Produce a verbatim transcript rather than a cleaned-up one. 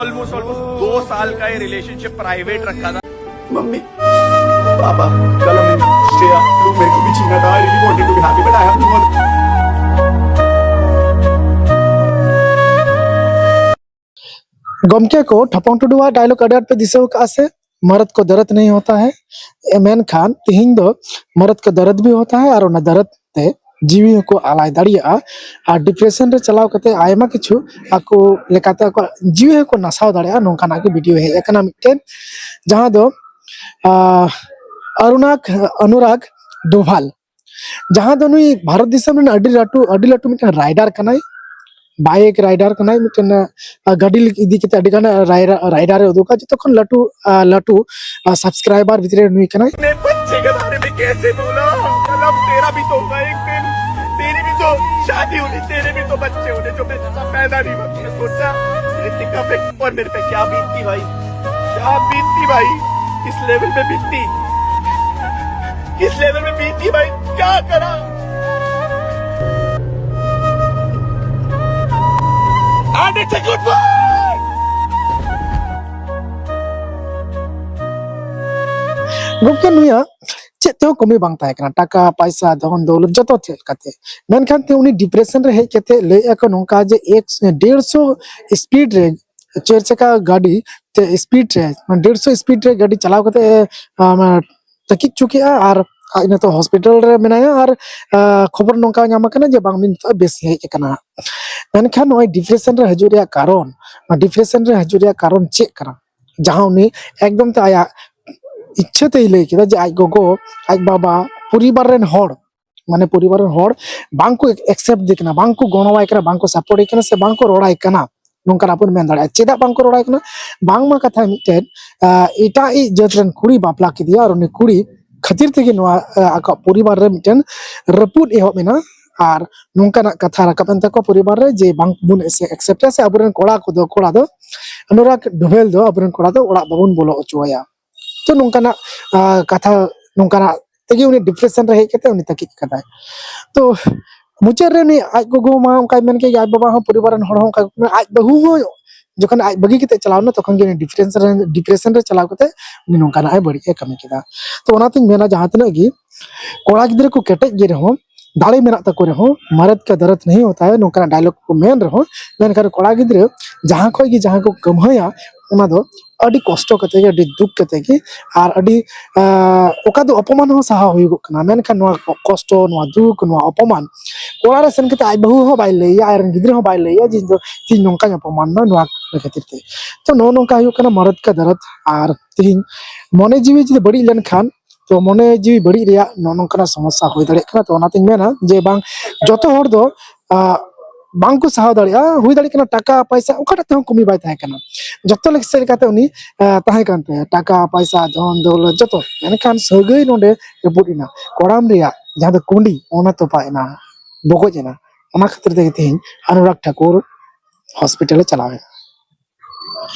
Almost almost दो साल का ये रिलेशनशिप प्राइवेट रखा था। मम्मी, पापा, कल हम श्रेया, तू मेरे को भी छीना था, I really wanted to be happy, but I have no one. ᱜᱚᱢᱠᱮ ᱠᱚ ᱴᱷᱟᱯᱚᱝ ᱴᱩᱰᱩᱣᱟᱜ ᱰᱟᱭᱞᱚᱜ ᱟᱹᱰᱤ ᱟᱸᱴ ᱯᱮ ᱫᱤᱥᱟᱹ ᱟᱠᱟᱫᱼᱟ ᱥᱮ? ᱢᱟᱨᱟᱫ ᱠᱚ ᱫᱟᱨᱟᱫ ᱱᱟᱦᱤ ᱦᱳᱛᱟ ᱦᱮ᱾ ᱮ, ᱢᱮᱱᱠᱷᱟᱱ ᱛᱤᱦᱤᱧ ᱫᱚ ᱢᱟᱨᱟᱫ ᱠᱚ ᱫᱟᱨᱟᱫ ᱵᱷᱤ ᱦᱳᱛᱟ ᱦᱮ ᱟᱨ ᱚᱱᱟ ᱫᱟᱨᱟᱫ ᱛᱮ ᱡᱤᱣᱤ ᱦᱚᱸᱠᱚ ᱟᱞᱟᱭ ᱫᱟᱲᱮᱭᱟᱜᱼᱟ᱾ ᱟᱨ ᱰᱤᱯᱨᱮᱥᱚᱱ ᱨᱮ ᱪᱟᱞᱟᱣ ᱠᱟᱛᱮ ᱟᱭᱢᱟ ᱠᱤᱪᱷᱩ ᱟᱠᱚ ᱞᱮᱠᱟᱛᱮ ᱟᱠᱚᱣᱟᱜ ᱡᱤᱣᱤ ᱦᱚᱸᱠᱚ ᱱᱟᱥᱟᱣ ᱫᱟᱲᱮᱭᱟᱜᱼᱟ᱾ ᱱᱚᱝᱠᱟᱱᱟᱜ ᱜᱮ ᱵᱷᱤᱰᱤᱭᱳ ᱦᱮᱡ ᱟᱠᱟᱱᱟ ᱢᱤᱫᱴᱮᱱ, ᱡᱟᱦᱟᱸ ᱫᱚ ᱟᱨᱩᱱᱟᱠ ᱚᱱᱩᱨᱟᱜᱽ ᱰᱳᱵᱷᱟᱞ, ᱡᱟᱦᱟᱸ ᱫᱚ ᱱᱩᱭ ᱵᱷᱟᱨᱚᱛ ᱫᱤᱥᱚᱢ ᱨᱮᱱ ᱟᱹᱰᱤ ᱞᱟᱹᱴᱩ ᱟᱹᱰᱤ ᱞᱟᱹᱴᱩ ᱢᱤᱫᱴᱮᱱ ᱨᱟᱭᱰᱟᱨ ᱠᱟᱱᱟᱭ, ᱵᱟᱭᱤᱠ ᱨᱟᱭᱰᱟᱨ ᱠᱟᱱᱟᱭ, ᱢᱤᱫᱴᱮᱱ ᱟᱨ ᱜᱟᱹᱰᱤ ᱤᱫᱤ ᱠᱟᱛᱮ ᱟᱹᱰᱤ ᱜᱟᱱ ᱨᱟᱭᱰᱟᱨ ᱮ ᱩᱫᱩᱜᱟ᱾ ᱡᱚᱛᱚ ᱠᱷᱚᱱ ᱞᱟᱹᱴᱩ, ᱟᱨ ᱞᱟᱹᱴᱩ ᱥᱟᱵᱥᱠᱨᱟᱭᱵᱟᱨ ᱵᱷᱤᱛᱨᱤ ᱨᱮ ᱱᱩᱭ ᱠᱟᱱᱟᱭ᱾ मैं बच्चे के बारे में कैसे बोला? मतलब तेरा भी तो होगा एक दिन, तेरी भी तो शादी होनी, तेरे भी तो बच्चे होने जो मैं पैदा नहीं हुआ, तूने सोचा? ऋतिका पे और मेरे पे क्या बीतती भाई, क्या बीतती भाई, किस लेवल पे बीतती, किस लेवल पे बीतती भाई, क्या करा? And it's a good one. ᱜᱚᱢᱠᱮ, ᱱᱩᱭᱟᱜ ᱪᱮᱫ ᱛᱮᱦᱚᱸ ᱠᱚᱢᱤ ᱵᱟᱝ ᱛᱟᱦᱮᱸ ᱠᱟᱱᱟ, ᱴᱟᱠᱟ ᱯᱟᱭᱥᱟ, ᱫᱷᱚᱱ ᱫᱚᱣᱞᱚᱛ, ᱡᱚᱛᱚ ᱪᱮᱫ ᱠᱟᱛᱮ᱾ ᱢᱮᱱᱠᱷᱟᱱ ᱛᱮ ᱩᱱᱤ ᱰᱤᱯᱨᱮᱥᱚᱱ ᱨᱮ ᱦᱮᱡ ᱠᱟᱛᱮ ᱞᱟᱹᱭᱮᱫᱼᱟ ᱠᱚ ᱱᱚᱝᱠᱟ ᱡᱮ ᱮᱠ ᱰᱮᱲᱥᱚ ᱥᱯᱤᱰ ᱨᱮ, ᱪᱟᱹᱨ ᱪᱟᱠᱟ ᱜᱟᱹᱰᱤ ᱛᱮ ᱥᱯᱤᱰ ᱨᱮ, ᱢᱟᱱᱮ ᱰᱮᱲᱥᱚ ᱥᱯᱤᱰ ᱨᱮ ᱜᱟᱹᱰᱤ ᱪᱟᱞᱟᱣ ᱠᱟᱛᱮ ᱮ, ᱟᱢ, ᱛᱟᱹᱠᱤᱡ ᱦᱚᱪᱚ ᱠᱮᱜᱼᱟ᱾ ᱟᱨ ᱟᱡ ᱱᱤᱛᱚᱜ ᱦᱚᱥᱯᱤᱴᱟᱞ ᱨᱮ ᱢᱮᱱᱟᱭᱟ᱾ ᱟᱨ ᱟ, ᱠᱷᱚᱵᱚᱨ ᱱᱚᱝᱠᱟ ᱧᱟᱢ ᱟᱠᱟᱱᱟ ᱡᱮ ᱵᱟᱝ, ᱩᱱᱤ ᱱᱤᱛᱚᱜ ᱵᱮᱥ ᱦᱮᱡ ᱟᱠᱟᱱᱟ᱾ ᱢᱮᱱᱠᱷᱟᱱ ᱱᱚᱜᱼᱚᱭ ᱰᱤᱯᱨᱮᱥᱚᱱ ᱨᱮ ᱦᱤᱡᱩᱜ ᱨᱮᱭᱟᱜ ᱠᱟᱨᱚᱱ, ᱱᱚᱣᱟ ᱰᱤᱯᱨᱮᱥᱚᱱ ᱨᱮ ᱦᱤᱡᱩᱜ ᱨᱮᱭᱟᱜ ᱠᱟᱨᱚᱱ ᱪᱮᱫ ᱠᱟᱱᱟ? ᱡᱟᱦᱟᱸ ᱩᱱᱤ ᱮᱠᱫᱚᱢ ᱛᱮ ᱟᱭᱟᱜ ᱤᱪᱪᱷᱟᱹ ᱛᱮᱭ ᱞᱟᱹᱭ ᱠᱮᱫᱟ ᱡᱮ ᱟᱡ ᱜᱚᱜᱚ, ᱟᱡ ᱵᱟᱵᱟ, ᱯᱚᱨᱤᱵᱟᱨ ᱨᱮᱱ ᱦᱚᱲ, ᱢᱟᱱᱮ ᱯᱚᱨᱤᱵᱟᱨ ᱨᱮᱱ ᱦᱚᱲ ᱵᱟᱝ ᱠᱚ ᱮᱠᱥᱮᱯᱴ ᱫᱮ ᱠᱟᱱᱟ, ᱵᱟᱝ ᱠᱚ ᱜᱚᱲᱚᱣᱟᱭ ᱠᱟᱱᱟ, ᱵᱟᱝ ᱠᱚ ᱥᱟᱯᱳᱨᱴ ᱮ ᱠᱟᱱᱟ, ᱥᱮ ᱵᱟᱝ ᱠᱚ ᱨᱚᱲᱟᱭ ᱠᱟᱱᱟ᱾ ᱱᱚᱝᱠᱟᱱᱟᱜ ᱵᱚᱱ ᱢᱮᱱ ᱫᱟᱲᱮᱭᱟᱜᱼᱟ᱾ ᱪᱮᱫᱟᱜ ᱵᱟᱝ ᱠᱚ ᱨᱚᱲᱟᱭ ᱠᱟᱱᱟ? ᱵᱟᱝᱢᱟ ᱠᱟᱛᱷᱟ ᱢᱤᱫᱴᱮᱱ, ᱟ, ᱮᱴᱟᱜ ᱤᱡ ᱡᱟᱹᱛ ᱨᱮᱱ ᱠᱩᱲᱤ ᱵᱟᱯᱞᱟ ᱠᱮᱫᱮᱭᱟ ᱟᱨ ᱩᱱᱤ ᱠᱩᱲᱤ ᱠᱷᱟᱹᱛᱤᱨ ᱛᱮᱜᱮ ᱱᱚᱣᱟ, ᱟ, ᱟᱠᱚᱣᱟᱜ ᱯᱚᱨᱤᱵᱟᱨ ᱨᱮ ᱢᱤᱫᱴᱮᱱ ᱨᱟᱹᱯᱩᱫ ᱮᱦᱚᱵ ᱮᱱᱟ᱾ ᱟᱨ ᱱᱚᱝᱠᱟᱱᱟᱜ ᱠᱟᱛᱷᱟ ᱨᱟᱠᱟᱵ ᱮᱱ ᱛᱟᱠᱚᱣᱟ ᱯᱚᱨᱤᱵᱟᱨ ᱨᱮ ᱡᱮ ᱵᱟᱝ ᱵᱚᱱ ᱮᱠᱥᱮᱯᱴᱟ, ᱥᱮ ᱟᱵᱚᱨᱮᱱ ᱠᱚᱲᱟ ᱠᱚᱫᱚ, ᱠᱚᱲᱟ ᱫᱚ, ᱚᱱᱩᱨᱟᱜᱽ ᱰᱷᱩᱵᱮᱞ ᱫᱚ ᱟᱵᱚᱨᱮᱱ ᱠᱚᱲᱟ ᱫᱚ ᱚᱲᱟᱜ ᱵᱟᱵᱚᱱ ᱵᱚᱞᱚ ᱦᱚᱪᱚ ᱟᱭᱟ᱾ ᱛᱚ ᱱᱚᱝᱠᱟᱱᱟᱜ, ᱟ, ᱠᱟᱛᱷᱟ, ᱱᱚᱝᱠᱟᱱᱟᱜ ᱛᱮᱜᱮ ᱩᱱᱤ ᱰᱤᱯᱨᱮᱥᱚᱱ ᱨᱮ ᱦᱮᱡ ᱠᱟᱛᱮ ᱩᱱᱤ ᱛᱟᱹᱠᱤᱡ ᱠᱟᱫᱟᱭ᱾ ᱛᱚ ᱢᱩᱪᱟᱹᱫ ᱨᱮ ᱩᱱᱤ ᱟᱡ ᱜᱚᱜᱚ ᱢᱟ ᱚᱱᱠᱟᱭ ᱢᱮᱱ ᱠᱮᱫ ᱜᱮ, ᱟᱡ ᱵᱟᱵᱟ ᱦᱚᱸ, ᱯᱚᱨᱤᱵᱟᱨ ᱨᱮᱱ ᱦᱚᱲ ᱦᱚᱸ ᱚᱱᱠᱟ ᱜᱮᱠᱚ ᱢᱮᱱᱟ, ᱟᱡ ᱵᱟᱹᱦᱩ ᱦᱚᱸ ᱡᱚᱠᱷᱚᱱ ᱟᱡ ᱵᱟᱹᱜᱤ ᱠᱟᱛᱮ ᱪᱟᱞᱟᱣ ᱮᱱᱟ, ᱛᱚᱠᱷᱚᱱ ᱜᱮ ᱩᱱᱤ ᱰᱤᱯᱨᱮᱥᱚᱱ ᱨᱮ ᱰᱤᱯᱨᱮᱥᱚᱱ ᱨᱮ ᱪᱟᱞᱟᱣ ᱠᱟᱛᱮ ᱩᱱᱤ ᱱᱚᱝᱠᱟᱱᱟᱜ ᱮ ᱵᱟᱹᱲᱤᱡ ᱮ ᱠᱟᱹᱢᱤ ᱠᱮᱫᱟ᱾ ᱛᱚ ᱚᱱᱟᱛᱤᱧ ᱢᱮᱱᱟ, ᱡᱟᱦᱟᱸ ᱛᱤᱱᱟᱹᱜ ᱜᱮ ᱠᱚᱲᱟ ᱜᱤᱫᱽᱨᱟᱹ ᱠᱚ ᱠᱮᱴᱮᱡ ᱜᱮ ᱨᱮᱦᱚᱸ, ᱫᱟᱲᱮ ᱢᱮᱱᱟᱜ ᱛᱟᱠᱚ ᱨᱮᱦᱚᱸ, "ᱢᱟᱨᱫ ᱠᱟ ᱫᱟᱨᱫ ᱱᱟᱦᱤ ᱦᱳᱛᱟ ᱦᱟᱭ", ᱱᱚᱝᱠᱟᱱᱟᱜ ᱰᱟᱭᱞᱚᱜ ᱠᱚ ᱢᱮᱱ ᱨᱮᱦᱚᱸ, ᱢᱮᱱᱠᱷᱟᱱ ᱠᱚᱲᱟ ᱜᱤᱫᱽᱨᱟᱹ ᱡᱟᱦᱟᱸ ᱠᱷᱚᱱ ᱜᱮ ᱡᱟᱦᱟᱸ ᱠᱚ ᱠᱟᱹᱢᱦᱟᱹᱭᱟ, ᱚᱱᱟ ᱫᱚ ᱟᱹᱰᱤ ᱠᱚᱥᱴᱚ ᱠᱟᱛᱮ ᱜᱮ, ᱟᱹᱰᱤ ᱫᱩᱠ ᱠᱟᱛᱮ ᱜᱮ, ᱟᱨ ᱟᱹᱰᱤ, ᱟᱸ, ᱚᱠᱟ ᱫᱚ ᱚᱯᱚᱢᱟᱱ ᱦᱚᱸ ᱥᱟᱦᱟᱣ ᱦᱩᱭᱩᱜᱚᱜ ᱠᱟᱱᱟ᱾ ᱢᱮᱱᱠᱷᱟᱱ ᱱᱚᱣᱟ ᱠᱚ-, ᱠᱚᱥᱴᱚ, ᱱᱚᱣᱟ ᱫᱩᱠ, ᱱᱚᱣᱟ ᱚᱯᱚᱢᱟᱱ ᱚᱲᱟᱜ ᱨᱮ ᱥᱮᱱ ᱠᱟᱛᱮ ᱟᱡ ᱵᱟᱹᱦᱩ ᱦᱚᱸ ᱵᱟᱭ ᱞᱟᱹᱭᱟ, ᱟᱡ ᱨᱮᱱ ᱜᱤᱫᱽᱨᱟᱹ ᱦᱚᱸ ᱵᱟᱭ ᱞᱟᱹᱭᱟ ᱡᱮ ᱤᱧ ᱫᱚ, ᱤᱧ ᱱᱚᱝᱠᱟᱧ ᱚᱯᱚᱢᱟᱱ ᱮᱱᱟ ᱱᱚᱣᱟ ᱠᱷᱟᱹᱛᱤᱨ ᱛᱮ᱾ ᱛᱚ ᱱᱚᱜᱼᱚ ᱱᱚᱝᱠᱟ ᱦᱩᱭᱩᱜ ᱠᱟᱱᱟ ᱢᱟᱨᱫ ᱠᱟ ᱫᱟᱨᱫ᱾ ᱟᱨ ᱛᱮᱦᱮᱧ ᱢᱚᱱᱮ ᱡᱤᱣᱤ ᱡᱩᱫᱤ ᱵᱟᱹᱲᱤᱡ ᱞᱮᱱᱠᱷᱟᱱ, ᱛᱚ ᱢᱚᱱᱮ ᱡᱤᱣᱤ ᱵᱟᱹᱲᱤᱡ ᱨᱮᱭᱟᱜ ᱱᱚᱜᱼᱚ ᱱᱚᱝᱠᱟᱱᱟᱜ ᱥᱚᱢᱚᱥᱥᱟ ᱦᱩᱭ ᱫᱟᱲᱮᱭᱟᱜ ᱠᱟᱱᱟ᱾ ᱛᱚ ᱚᱱᱟᱛᱤᱧ ᱢᱮᱱᱟ ᱡᱮ ᱵᱟᱝ, ᱡᱚᱛᱚ ᱦᱚᱲ ᱫᱚ, ᱟᱸ, ᱵᱟᱝ ᱠᱚ ᱥᱟᱦᱟᱣ ᱫᱟᱲᱮᱭᱟᱜᱼᱟ᱾ ᱦᱩᱭ ᱫᱟᱲᱮᱭᱟᱜ ᱠᱟᱱᱟ ᱴᱟᱠᱟ ᱯᱚᱭᱥᱟ ᱚᱠᱟᱴᱟᱜ ᱛᱮᱦᱚᱸ ᱠᱚᱢᱤ ᱵᱟᱭ ᱛᱟᱦᱮᱸ ᱠᱟᱱᱟ, ᱡᱚᱛᱚ ᱞᱮᱠᱟ ᱥᱮᱫ ᱞᱮᱠᱟᱛᱮ ᱩᱱᱤ, ᱟᱸ, ᱛᱟᱦᱮᱸ ᱠᱟᱱ ᱛᱟᱭᱟ, ᱴᱟᱠᱟ ᱯᱚᱭᱥᱟ, ᱫᱷᱚᱱ ᱫᱚᱣᱞᱚᱛ ᱡᱚᱛᱚ᱾ ᱢᱮᱱᱠᱷᱟᱱ ᱥᱟᱹᱜᱟᱹᱭ ᱱᱚᱰᱮ ᱨᱟᱹᱯᱩᱫ ᱮᱱᱟ, ᱠᱚᱲᱟᱢ ᱨᱮᱭᱟᱜ ᱡᱟᱦᱟᱸ ᱫᱚ ᱠᱩᱸᱰᱤ, ᱚᱱᱟ ᱛᱚᱯᱟᱜ ᱮᱱᱟ, ᱵᱚᱜᱚᱡ ᱮᱱᱟ᱾ ᱚᱱᱟ ᱠᱷᱟᱹᱛᱤᱨ ᱛᱮᱜᱮ ᱛᱮᱦᱮᱧ ᱚᱱᱩᱨᱟᱜᱽ ᱴᱷᱟᱠᱩᱨ ᱦᱚᱥᱯᱤᱴᱟᱞᱮ ᱪᱟᱞᱟᱣ ᱮᱱᱟ᱾